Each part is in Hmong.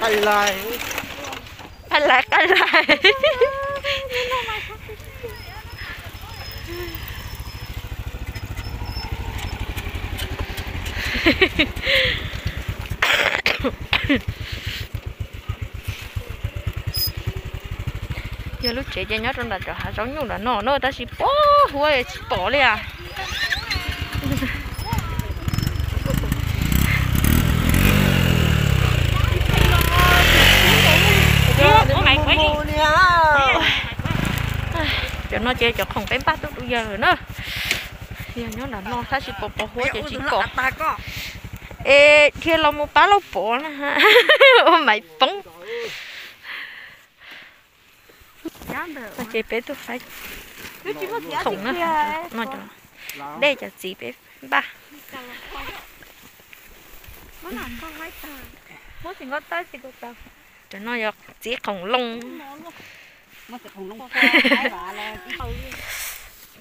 Qab lais, qab lais. Yog lub tsev ces nyob rau nram cov hav zaub nyuj nram no na, tab sis pos huab tsis pom li as. Cov no ces cov khoom peb npaj tuaj rau yawg lawm na. Yog nyob nram no tab sis pos pos huab ces tsis pom. Es dhia los mus pab Lauj Pov na, ua maiv poob. Ces peb tuaj faib khoom na, no cov dej cov txiv peb npaj. Cov no yog txiv qoom loo.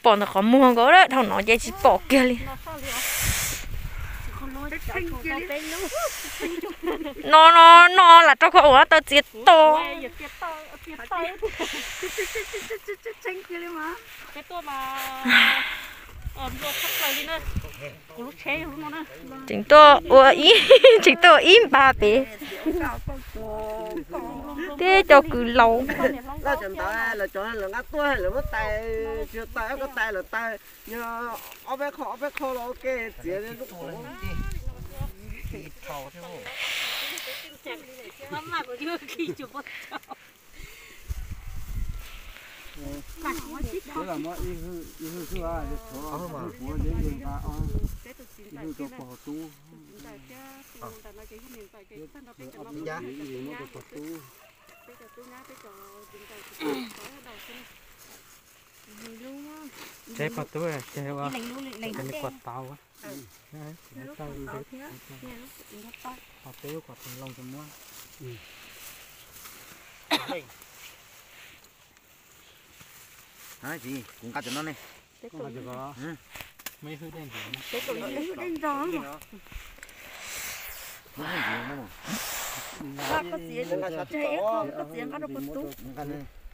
Pom ntawm qhov muag nkaus, dhau no ces tsis pom kiag li. No no no, lam rau koj ua tau txiav to. Tseem tuaj ua ib, tseem tuaj ua ib npag pem. Teb cov kws laus. Lawv cov ntawd lawv cov lawv nqa tuaj lawv muab tais, tsis yog tais, koj tais lawv tais, yog ob peb qho ob peb qho los ua ke txiav li lub qhov. Ib hwj xwb, ib hwj rau pog tub, ib hwj rau pog tub. Teb pog tub ces ua li kuam tau. Peb lub kuam tau loo rau muab. Kuv nqa cov no ne. Muaj ib hwj dej ntxov.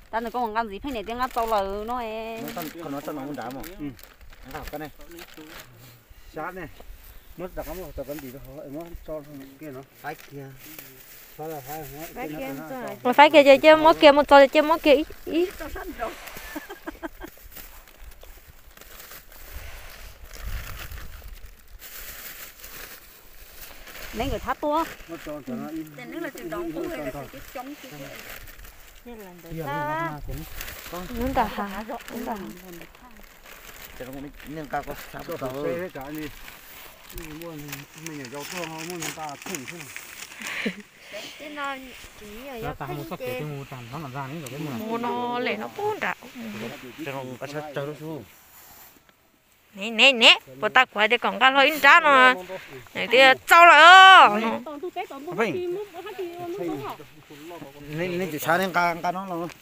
Tab nws koj mus nqa ntxiv pheej niam tias nqa tau lawm no. Qhov no tso no mus nrad mas. Nqa koj ne. Sab ne. Muab rov qab muab cov kab ntim rau hauv es muab tso kiag no. Faib kiag. Faib kiag ces cia muab kiag, mus txog ces cia muab kiag ib. Neb nkawd thab tuaj. Lub nram hav, lub nram hav. Mus no lem no pub nram. Ne ne ne, puas tas kuv hais tias kom nqa hlo ib nrab no, tias txaus lawm. Nej tsum tshav ne, nqa nqa no los.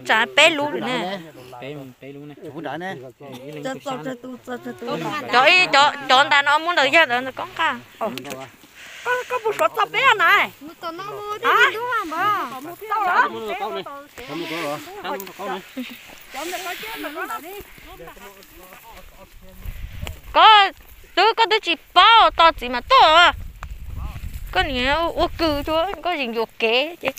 Tsam peb lub ne. Cov ib, cov ntas no muab ntawm yawg ntawd ntawm koj nqa. Koj puas suav txog peb na? Koj twb, koj twb tsis paub tos txiv mas tuaj. Koj niam ua kws tuaj, koj yeej yuam kev ces.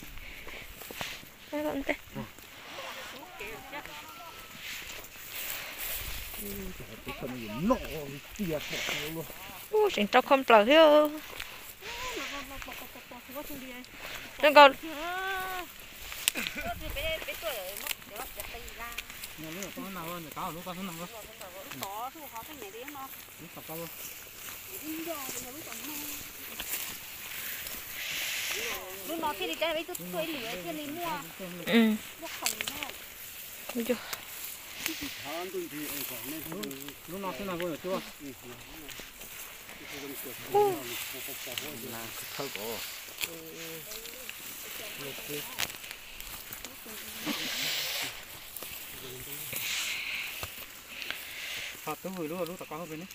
Ub, tseem rau kho nplawm thiab. Zoo nkaus. Lub no thiaj li, ib tug tuaj ib lwm thiaj li muaj, muaj khoom no. Lub no xwb na, kuv yuav cuab. Ho tub vwm lub, lub tom koj hauv pes ne.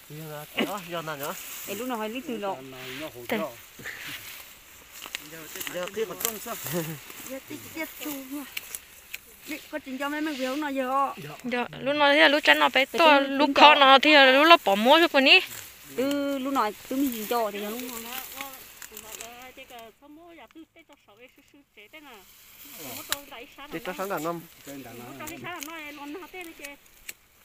Yog ntag, es lub no hais leej twg los? Yog qhib qhov rooj xwb. Koj tsis nco me me vim hauv no yog. Lub no thiab lub tsab no peb tuaj lub khob no thiab lub loj pom muab xwb puas ni. Twb lub no twb me ntsis nco tias yog lub no. Tej rau sab nram no.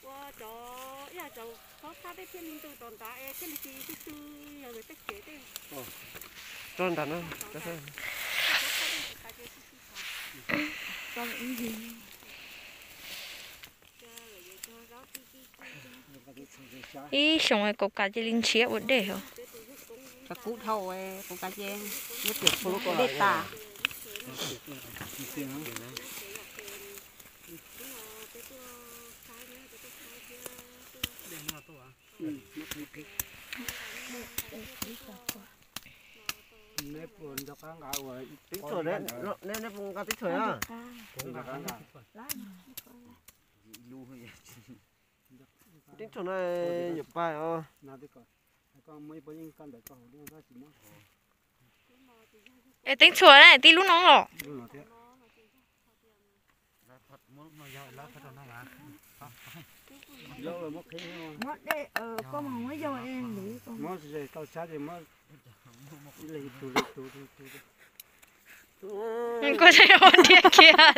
Ua cov ib yam cov txhob thab tej thiaj li ntws rov nrad es thiaj li tsis xwb xwb yog lawv tej tsev tej. Rau nram no. Ib xyoos kaum kas cia li nrhiav ua dej os. Kav kub dhau, kav kub kas ces muab tias ua dej tas. Teeb tshuam, neb puas nqa teeb tshuam na? Teeb tshuam no yuav pais os. Es teeb tshuam na tib lub no los. Muab dej, koj mus muab yog es ntxiv. Koj tseem ua nrhiav kiag thiab.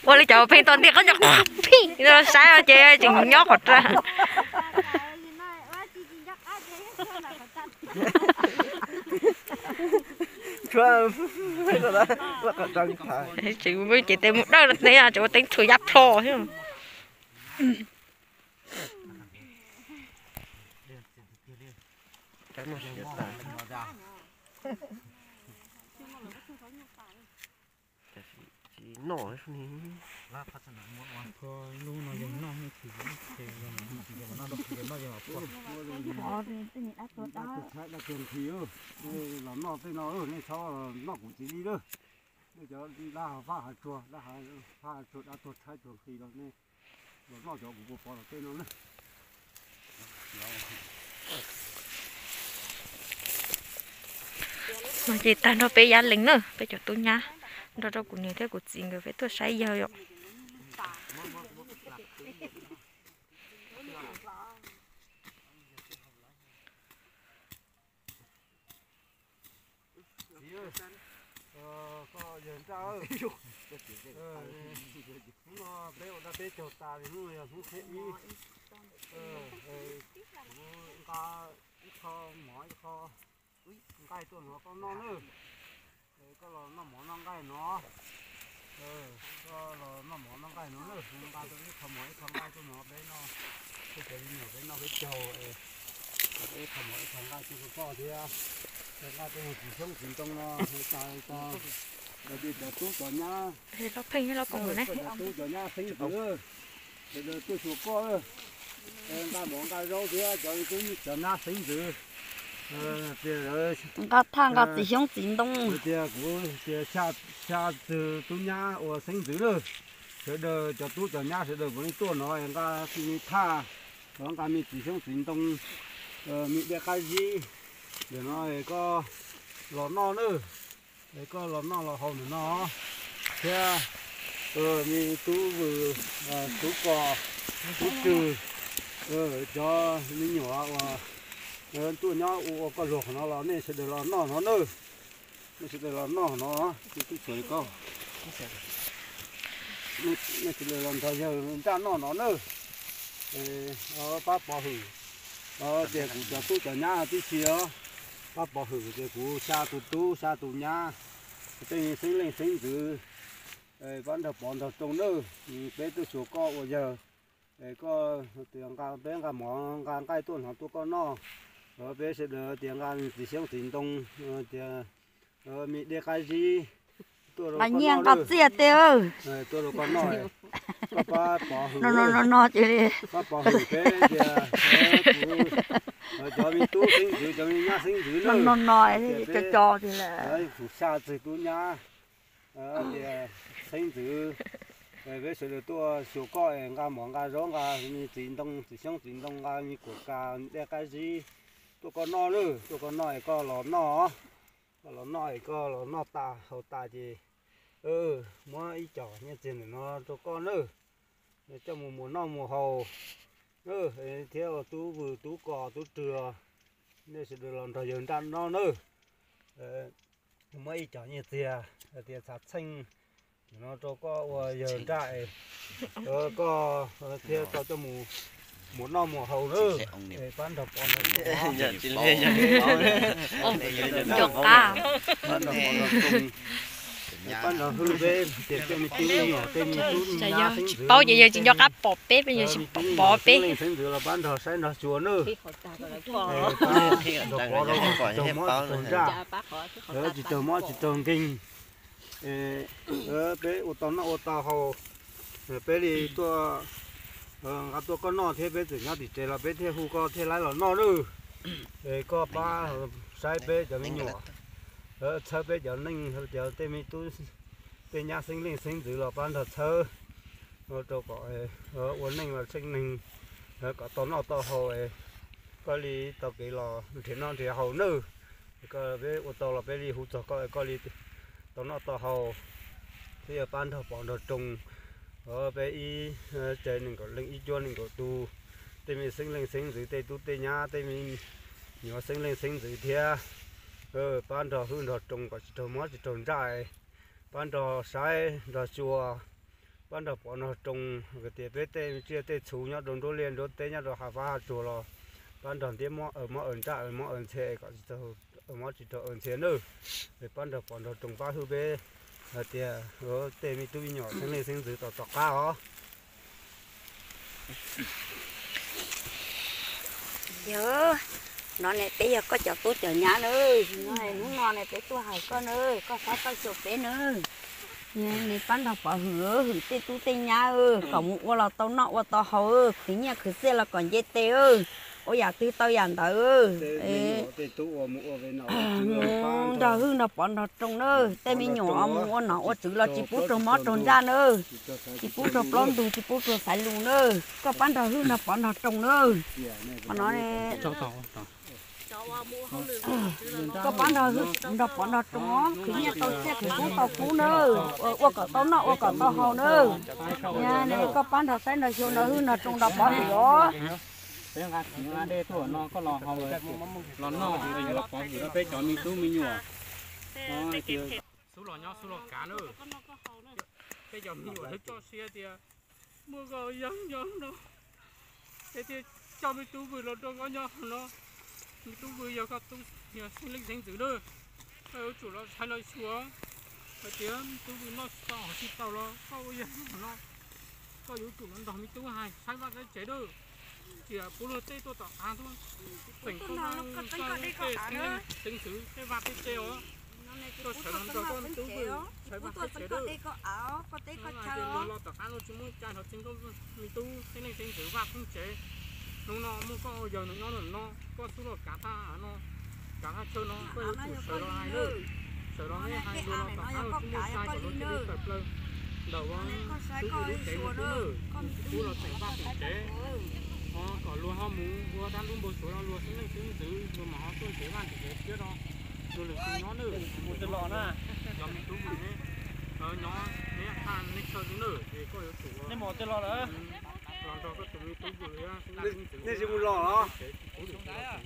Ua li cov pheej tau ntiaj qab cov phij saib ces tseem nyob qhov ras. Tseem ces tes mus dawj no tseem ua teeb txhuam yab plho thiab. Tsis noj ni. Los noj tej no, nej txhob noj kuv txiv li lawm. Nej cov dab hav faj hav tsuag, dab hav faj hav tsuag, dab tuag tshaib tuag nqhis los nej los noj cov kuv puas pov los tej no na. No ces tag nrho peb yab lees na, peb cov tub nyab nrog rau kuv niam thiab kuv txiv nkawd peb tuaj saib yawg yom. Koj yawg Nraj, hnub no peb ua dab peb caug tas li, hnub no yog hnub thib ib. Kuv nqa ib qho mov ib qho nqaij tuaj no koj noj na. Koj los noj mov noj nqaij no. Koj los noj mov noj nqaij no na, kuv nqa ib qho mov ib qho nqaij tuaj no peb noj, peb cov me nyuam peb noj peb caug. Ib qho mov ib qho nqaij tuaj rau koj thiab. Nqaij tuaj txiv xyoob txiv ntoo no tas tas, cov tub cov nyab, cov tub cov nyab xeeb ntxwv, sawv daws tuaj xyuas koj, nqa mov nqa zaub thiab cov tub cov nyab xeeb ntxwv. Nqa thaj nqa txiv xyoob txiv ntoo. Tias kuv tias xya tug tub nyab ua xeeb ntxwv lawm, sawv daws cov tub cov nyab sawv daws puav leej tuaj no nqa me thaj, los nqa me txiv xyoob txiv ntoo, me dej qab zib, ntawm no koj los noj na. Es koj los noj los haus ntawm no thiab, me tub vwm, tub kos, tub rwg, cov me nyuam uas tuaj nyob ua koj zog qhov no los nej sawv daws los noj no na. Nej sawv daws los noj no, nej sawv daws los nrog yawg Nraj noj no na. Pab pov hwm tias kuv cov tub cov nyab tib si os, pab pov hwm tias kuv xya tus tub xya tus nyab, tej xeeb leej xeeb ntxwv, pab nrog pov nrog rooj nawb. Peb tuaj xyuas koj ua yawg, koj tias nqa peb nqa mov nqa nqaij tuaj hnov tuaj koj noj, los peb sawv daws tias nqa txiv xyoob txiv ntoo, tias me dej qab zib, nqa nyiaj nqa txiaj tej, tuaj rau koj noj. Koj pab pov hwm, no no no no ces li, pab pov hwm peb tias, kuv, cov me tub xeeb ntxwv, cov me nyab xeeb ntxwv no no no, tias co peb co ces li, kuv xya txwg tub nyab, tias xeeb ntxwv, peb sawv daws tuaj xyuas koj es nqa mov nqa zaub nqa me txiv ntoo txiv xyoob txiv ntoo nqa me kuam kas dej qab zib tuaj koj noj lawm, tuaj koj noj es koj los noj, koj los noj es koj los noj tas haus tas ces muab ib co nyiaj txiag ntawm no rau koj nawb, coj mus muas noj muas haus nawb, thiab ua tub vwm tub kos tub rwg los nej sawv daws los nrog yawg Nraj noj nawb. Muab ib co nyiaj txiag hais tias txhav txheej no rau koj ua yawg Nraj, koj thiaj tau coj mus muas noj muas haus nawb. Pab nrog pov nrog, pab nrog pov nrog, pab nrog hwj peb tias tej me tub me nyuam tej me tub nyab xeeb ntxwv, paub ces yawg tsis nco qab pom peb, peb yawg tsis pom peb, xeeb ntxwv los pab nrog saib nrog xyuas nawb. Pab nrog pov nrog, tsis raug mob tsis raug ntsaj, tsis raug mob tsis raug nkeeg. Peb ua tau noj ua tau haus, peb li tuaj, nqa tuaj koj noj thiab peb txawm nyob tim tsev los peb thiaj hu koj thiaj laib los noj nawb. Es koj pab saib peb cov me nyuam, txhawb peb cov neej cov tej me tub tej nyab xeeb leej xeeb ntxwv los pab nrog txhawb rau kom ua neej los tsheej neeg, kom tau noj tau haus, koj li tau kev los nrhiav noj nrhiav haus nawb. Koj peb ua tau los peb li hu txog koj, koj li tau noj tau haus, thiab yog pab nrog pov nrog roos peb ib tsev nees nkaum leej ib cuab nees nkaum tus, tej me xeeb leej xeeb ntxwv tej tub tej nyab tej me nyuam xeeb leej xeeb ntxwv thiab. Pab nrog hwj nrog roos kom tsis raug mob tsis raug ntsaj, pab nrog saib nrog xyuas, pab nrog pov nrog roos hais tias peb tej tsiaj tej txhu nyob rau nruab liaj nruab teb nyob rau hav fab hav tsuag los pab nrog ntiab mob aws mob aws ntsaj aws mob aws ntxhe kom tsis raug mob tsis raug aws ntxhe nawb. Pab nrog pov nrog roos pab hwj peb hais tias tej me tub me nyuam xeeb leej xeeb ntxwv tom tom qab os. Yog, no ne peb yog koj cov tub cov nyab na, hnub no ne peb tuaj hais koj na, koj pab koj xyuas peb na. Ne pab nrog pov hwm hwm tej tub tej nyab kom mus ua los tau noj ua tau haus, khwv nyiaj khwv txiaj los kom nce tes, ua yam twg tau yam ntawd. Nrog hwj nrog pov nrog roos na, tej me nyuam mus ua nom ua tswv los tsis pub raug mob raug ntsaj na, tsis pub raug plaub ntug tsis pub raug xaiv lus na. Koj pab nrog hwj nrog pov nrog roos na. Qhov no koj pab nrog hwj nrog pov nrog roos, khwv nyiaj tau txiaj khwv kub tau kub na, ua kom tau noj ua kom tau haus na. Koj pab nrog saib nrog xyuas nrog hwj nrog roos nrog pov hwm os. Peb nqa dej tuaj no koj los haus los noj los pov hwm rau peb cov me tub me nyuam. Xub los nyob xub los kav na. Peb cov me nyuam lawv txoj sia tias muaj koj yog nyob no, es thiaj coj me tub vwm los rau koj nyob no. Me tub vwm yog koj tub, yog xeeb leej xeeb ntxwv na. Koj yuav tsum los saib los xyuas hais tias me tub vwm noj tsis tau haus tsis tau los koj ua yog no, koj yuav tsum los nrog me tub hais saib vaj saib tsev na. Tias puav leej tej tuaj tom qab tuaj, tseem koj tej xeeb leej xeeb ntxwv tej vaj tej tsev os. Koj sawv los nrog koj me tub vwm saib vaj saib tsev na. Luag los tom qab luag tsis muaj cai los txeeb koj me tub xeeb leej xeeb ntxwv vaj xeeb tsev. Hnub no muaj koj ua yawg no nyob no, koj xub los kav thaj no, kav thaj chaw no, koj yuav tsum sawv los hais na. Sawv los hais, luag los tom qab luag tsis muaj cai kom luag cia li tawm plaws ntawm tub vwm lub tsev no xwb na. Tub los tseem vaj tseem tsev, kom luag ho mus ua dab ntub npau suav rau luag xeeb leej xeeb ntxwv, luag mam ho tuaj nrhiav vaj nrhiav tsev thiab rau luag lwm tus nyob na. Cov me tub vwm ne, nyob neb thaj neb chaw xwb na, es koj yuav tsum los nrog koj tus me tub vwm thiab xeeb leej xeeb ntxwv, nej tsis mus los los? Tsis mus nrad os.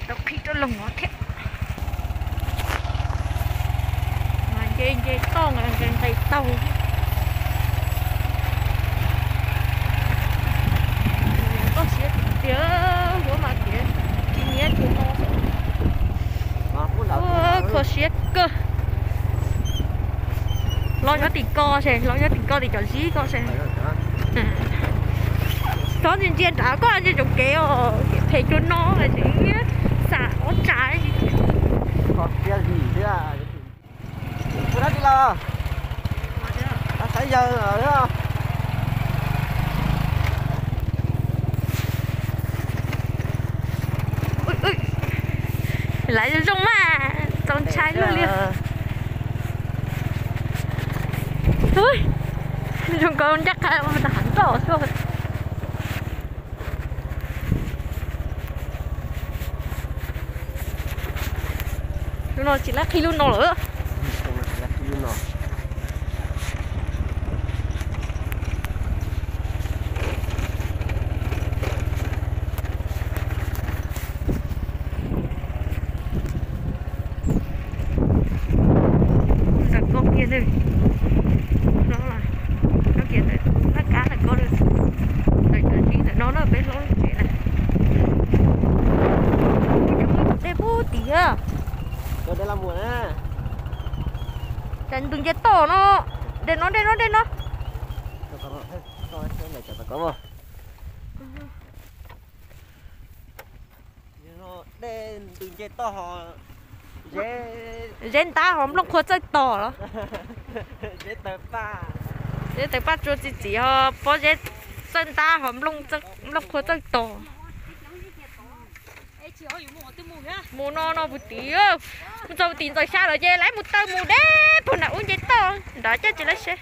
Rau qhib rau loog no thiab. Nce toj nqes nqes taug. Toj siab tiag, yuav mas tias tsis nyiam tus no. Kho siab kawg. Los nyob tim ko se, los nyob tim ko tim cov zib ko se. Txhob ntsia ntsia nrad koj ntsia tsoom kev os, phem cuag no mas tseem xav ob tsa. Lawv zoo mas txaus ntshai luaj li. Zoo nkaus ncaj qha tas hav ntoj xwb. Lub no tsis laib qhib lub no lawm. Ntawm ko kiag, no kiag ntawm laj kab ntawm ko, ntawm cov zib ntawm no na peb hlob lub tsev na. Dej pub tiag. Cas ntws nce toj no, dej no dej no dej no. Dej ntws nce toj ho, zeb ntab ho nplooj qhuav txawj tos los. Zeb tawg paj tsua txi txiv ho pob zeb txawj ntab ho nplooj qhuav txawj tos. Mus no no puag tim, mus txog tim Ntxawm Xya lawm ces lawv mus taw mus deb puag nram ub nce toj nrad coj tsis laib seb.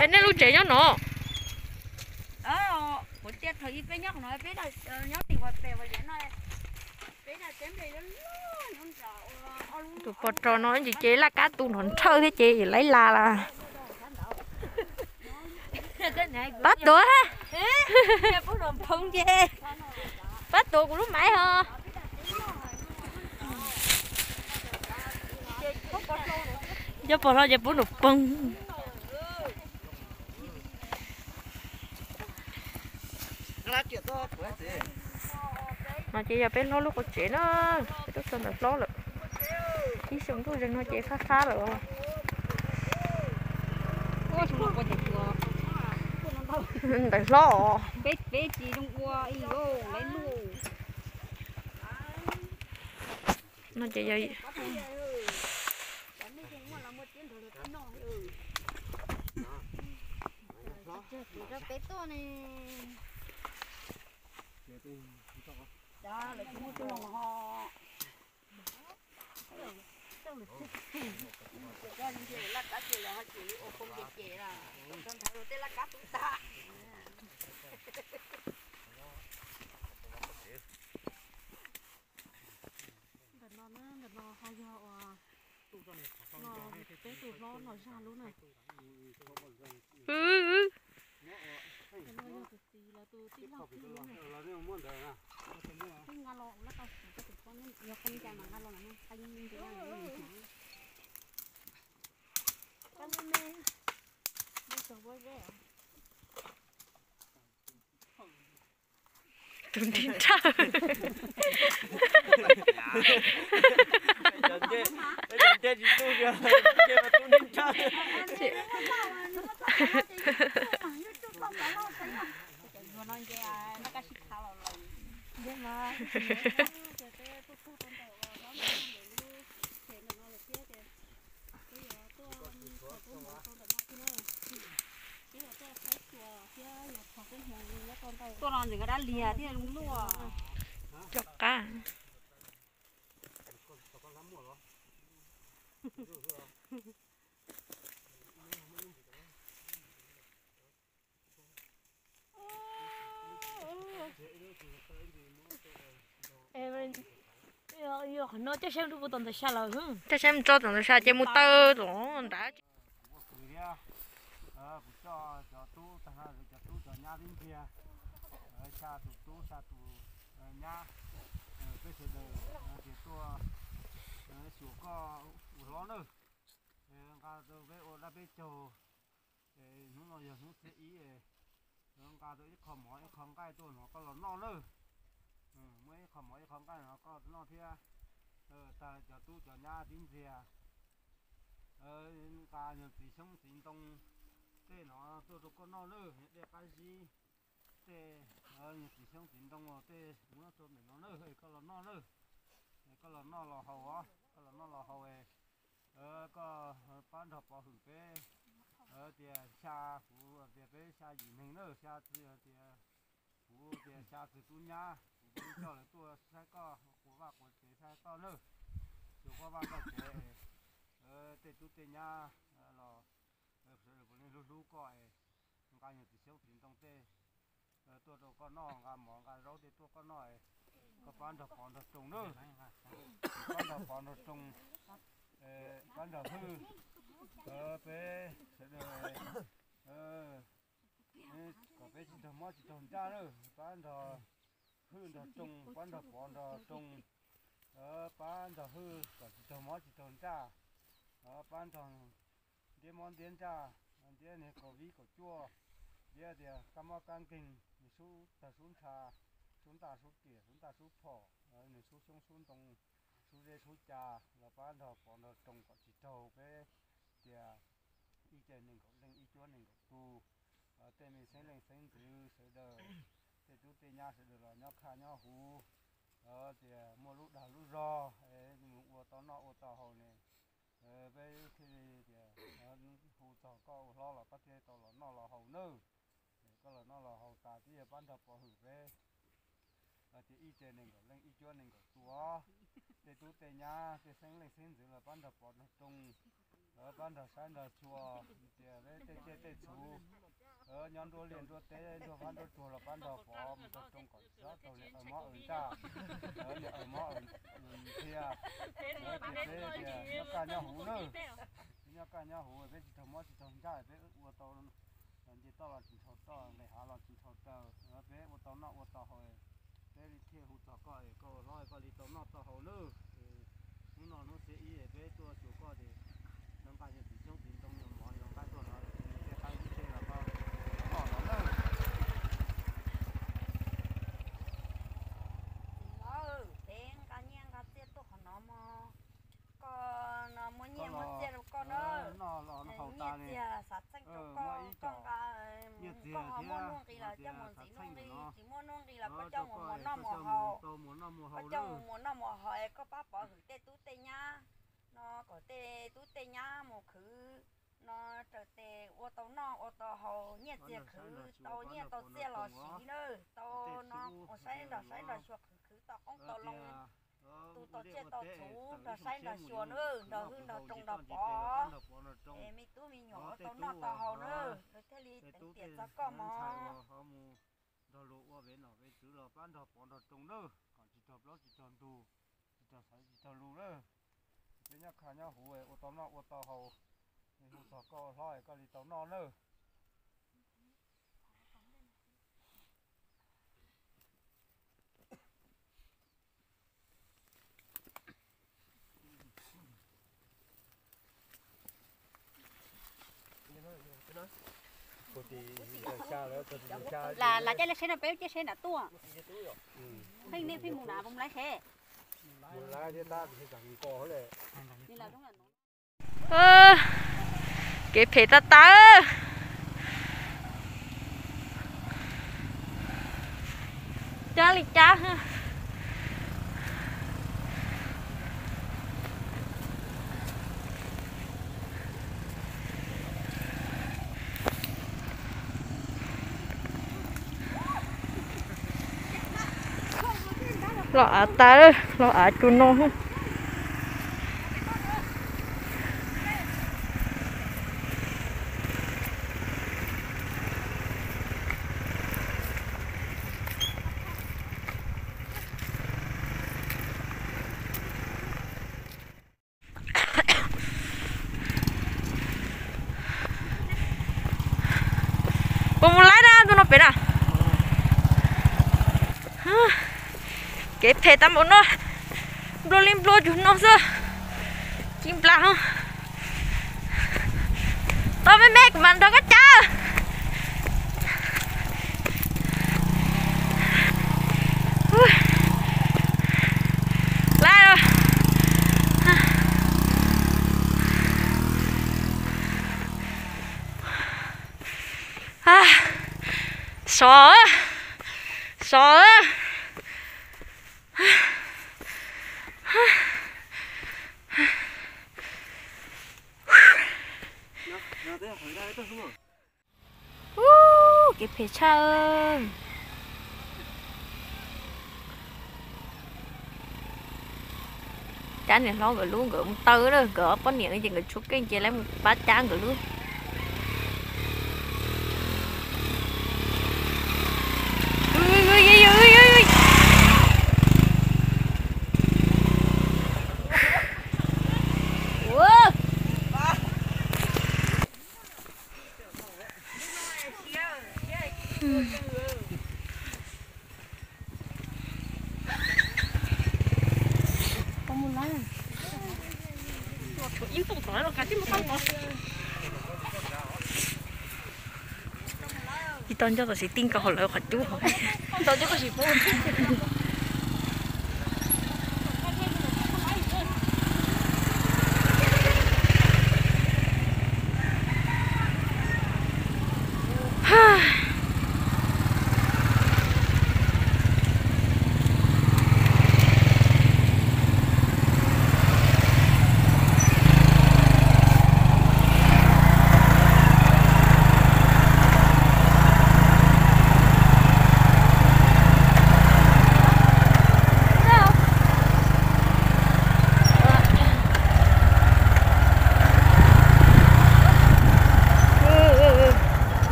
Es nej lub tsev nyob no? Kuv tias thaum ub peb nyob no, peb nyob tim Huas Pes no. Tus pos rog no ces laj kab tu nrov nrhawj thiab ces laiv las las. Pab tuav, pab tuav kuv lub maiv ho. Cov pos hlo ces pub nram poog. No ces yog peb hlob lub qub tsev na, peb tuaj txog ntawm hlob lawm. Ib xyoo ntuj zeeg no ces fab fab lawm. Ntawm hlob os. No ces yog peb tuaj ne. Lawv tsis muaj tus no ho. Laj kab ces lawv ho tseem ua poob ces ces lawm, txog ntawd tej laj kab tub tag. Ntawm no, ntawm no ho yog uas peb tus hlob Nom Zaj lub na. Tus no yog tus txiv lawv tus tij laug lub na. Peb nqa los ua laj kab siv rau tus poj niam, yog qee cas mas nqa los no, qee ntawd. Tus nrig nrhawj. Tuaj no ntxim nqa dab liag thiaj luaj. Cov qab. Yog qhov no coj saib mus rau tom ntawd sab lawm, coj saib mus rau tom ntawd sab ces mus taw tom nrad. Kuv ua kwv thiab, kuv coj cov tub tag nrho, cov tub cov nyab tib ntxiag, xya tus tub xya tus nyab, peb sawv daws tias tuaj xyuas koj ua hlob nawb. Nqa rau peb ua dab peb caug, hnub no yog hnub xiab ib, nqa rau ib qho mov ib qho nqaij tuaj no koj los noj nawb. Muaj ib qho mov ib qho nqaij no koj noj thiab. Tag cov tub cov nyab tib ntxiag, nqa nyuag txiv xyoob txiv ntoo tej no tuaj rau koj noj nawb, dej qab zib tej, nyuag txiv xyoob txiv ntoo tej ua rau ntawm no nawb, koj los noj nawb. Koj los noj los haus os, koj los noj los haus, koj pab nrog Pov hwm peb tias xya, kuv tias peb xya yim neeg nawb, xya txwv tias kuv tias xya txwv tub nyab, kuv coj lawv tuaj saib koj, quas vaj quas tsev saib koj nawb. Xyuas koj vaj koj tsev, tej tub tej nyab los sawv daws puav leej hlub hlub koj, nqa nyuag txiv xyoob txiv ntoo tej tuaj rau koj noj, nqa mov nqa zaub tej tuaj koj noj, koj pab nrog Pov nrog Roos nawb. Pab nrog Pov nrog Roos, pab nrog Hwj, peb sawv daws kom peb tsis raug mob tsis raug ntsaj nawb, pab nrog Hwj nrog Roos, pab nrog Pov nrog Roos, pab nrog Hwj kom tsis raug mob tsis raug ntsaj, pab nrog ntiab mob ntiab ntsaj, ntiab niag COVID kaum cuaj, ntiab tias kab mob kab nkeeg, nws sub tawg sub ntsha, sub ntaj sub riam sub ntaj sub phom, nws sub xyoob sub ntoo, sub zeb sub ca, los pab nrog Pov nrog Roos kom tsis raug peb tias ib ce nees nkaum leej ib cuab nees nkaum tus, tej me xeeb leej xeeb ntxwv sawv daws, tej tub tej nyab sawv daws los nyob khaj nyob huv, tias muaj lub dag lub zog, mus ua tau noj ua tau haus ne, peb thiaj li tias hu txog koj ua hlob los koj thiaj tau los noj los haus nawb. Koj los noj los haus tas twb yog pab nrog Pov hwm peb tias ib ce nees nkaum leej ib cuab nees nkaum tus, tej tub tej nyab tej xeeb leej xeeb ntxwv los pab nrog Pov nrog Roos, pab nrog saib nrog xyuas tias peb tej tsiaj tej txhu nyob nruab liaj nruab teb nruab vaj nruab tsuag los pab nrog Pov mus nrog Roos kom txhob raug niag aws mob aws ntsaj, niag aws mob aws ntxhias, tias peb tias nyob kaj nyob huv nawb. Peb nyob kaj nyob huv peb tsis raug mob tsis raug ntsaj, peb ua tau nce toj los tsis ntshaus toj, nqes hav los tsis ntshaus taw, peb ua tau noj ua tau haus, peb thiaj hu txog koj es koj ua hlob koj li tau noj tau haus nawb. Hnub no hnub xiab ib peb tuaj xyuas koj ces nqa nyuag txiv xyoob txiv ntoo nyuag mov nyuag nqaij tuaj no, tej qaib tej los koj noj los nawb. Txiv hlob, peb nqa nyiaj nqa txiaj tuaj qhov no mog. Koj no muaj nyiaj muaj txiaj rau koj na. Nyiaj txiag xav txheej rau koj, koj nqa, koj ho muaj nuj nqis los coj mus ntxiv nuj nqis, tsis muaj nuj nqis los koj coj mus muas noj muas haus, koj coj mus muas noj muas haus es koj pab Pov hwm tej tub tej nyab no kom tej tub tej nyab mus khwv no raws tes ua tau noj ua tau haus, nyiaj txiag khwv tau nyiaj tau txiaj los siv nawb, tau no ua saib nrog saib nrog xyuas khwv khwv tau qoob tau loo, tu tau tsiaj tau txhuv nrog saib nrog xyuas nawb, nrog Hwj nrog Roos nrog Pov, es me tub me nyuam ua tau noj tau haus nawb, lawv thiaj li teev tiam txog koj mog. Nrog luag ua vev nom vev tswv los pab nrog Pov nrog Roos nawb, kom tsis raug plaub tsis raug ntug, tsis raug xaiv tsis raug lus nawb. Peb nyob khaj nyob huv ua tau noj ua tau haus, hu txog koj hlob koj li tau noj nawb. Lam caij lawv seb no peb caij seb nram tuaj. Pheej nej pheej mus nram mus lawv seb. Kev phem tas tas. Cab li cab. Los av tas, los av cua no. Puas mus laib na ntu no pem na? Kev phem tag npaum no, nplua li nplua tsuas no xwb. Ci nplas ho. Tau me me kuv mam nrog koj cav. Laib los. Sov, sov. Ub, kev phem tshaj. Cab niam hlob nkawd lub, nkawd mus taw na, nkawd ob poj niam no ces nkawd tshuav keej ces lawv mus pab cab nkawd lub. Tsis tau nco tau siv ti nkaus hauv lawv qhov cub. Ib zoo zog nkawd tsis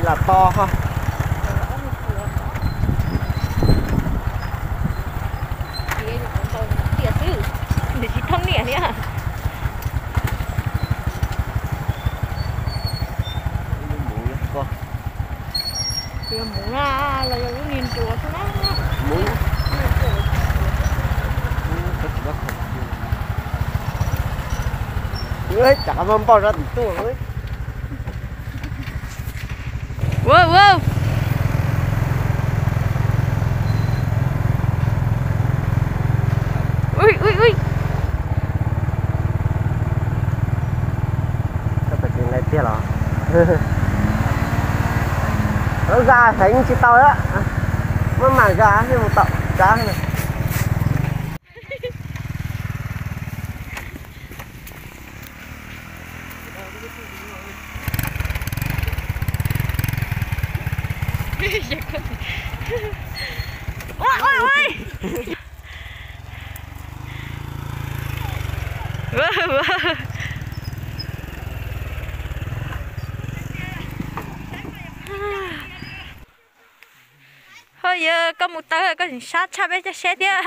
lam to ho. Nws tsis thoob niam thiab. Mus na, los yog lub niag nruas xwb na. Tsam qhov muag npauj sab tim tuaj. Wow, wow. Ui, ui, ui. Koj tau ceev lawm tiag los? Lawv za heev tsis tau lawm. Muab mam za thiaj mus tau tsab na. Ho yog koj mus taw koj sab tshaj peb caj seb thiab.